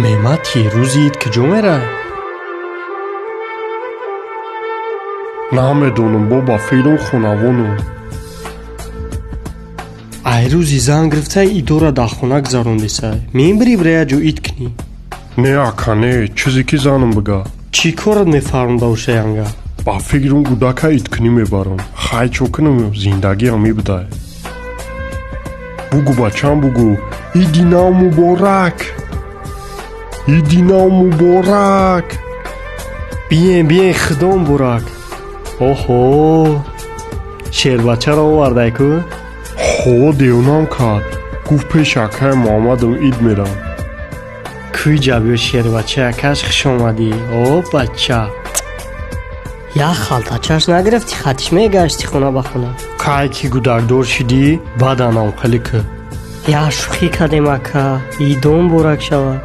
Меҳмати, рӯзи ид куҷо мерай? Намедонам, бо ба филм хонавонам. Ай рӯзи зан гирифтай, идора дар хона гузарондесай. Мебирӣ, бира як ҷо ид кунӣ? Не, ака, не, чизе ки занам бига. Чӣ корат мефармуда ошаянга? Ба фикрам, гудака идкунӣ мебарам. Хай, чо кунам, зиндагиам мебудай. Бугу, бачам, бугу: иди нав муборак, иди нав муборак! Биен, биен, худо муборак. Оҳо, шербачаро овардай ку? Ҳо, девонам кард, гуфт, пеши акаи Муҳаммадам ид мерам. Куй ҷабиё, шербача акаш, хуш омадӣ, о бача. Як халтачаш нагирифтӣ, хатиш мегашти хона ба хона. Кай ки гудакдор шидӣ, баъданам хеле ки. Як шӯхӣ кардем, ака, идон муборак шавад.